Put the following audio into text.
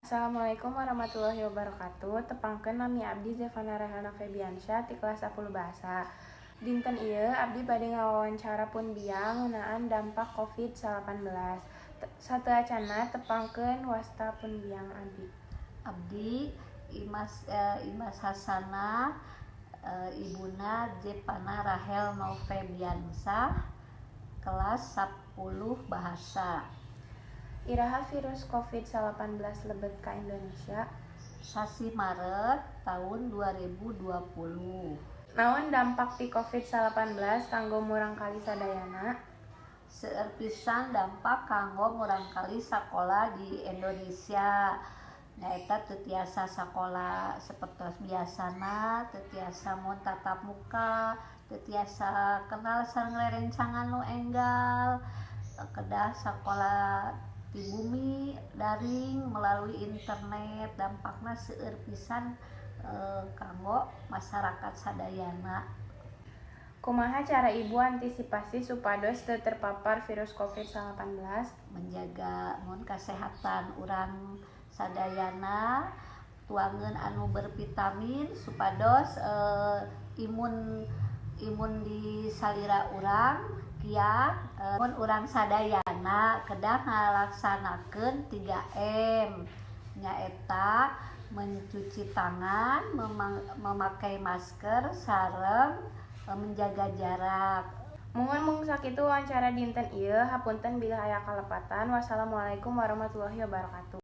Assalamualaikum warahmatullahi wabarakatuh. Tepangkeun, nami abdi Zevana Rahana Febiansyah ti kelas 10 bahasa. Dinten ieu abdi bade ngawawancara pun biang ngeunaan dampak COVID-19. Sateuacanna, tepangkeun wasta pun biang abdi. Abdi Imas, Imas Hasana, ibuna Zevana Rahel Novebiansah, kelas 10 bahasa. Iraha virus COVID-19 lebet ka Indonesia? Sasih Maret tahun 2020. Naon dampak ti COVID-19 kanggo murangkalih sadayana? Seueur pisan dampak kanggo murangkalih sakola di Indonesia, nyaeta teu tiasa sakola sapertos biasana, teu tiasa mun tatap muka, teu tiasa kenal sareng rerencangan nu enggal, kedah sakola ti bumi, daring melalui internet. Dampakna seueur pisan kanggo masyarakat sadayana. Kumaha cara Ibu antisipasi supados teu terpapar virus COVID-19? Menjaga mun kasehatan urang sadayana, tuangan anu bervitamin supados imun imun di salira urang kiat. Mun urang sadayana kedah ngalaksanakeun 3M, nyaeta mencuci tangan, memakai masker, sareng menjaga jarak. Muhun, mung sakitu wawancara dinten ieu. Hapunten bilih aya kalepatan. Wassalamualaikum warahmatullahi wabarakatuh.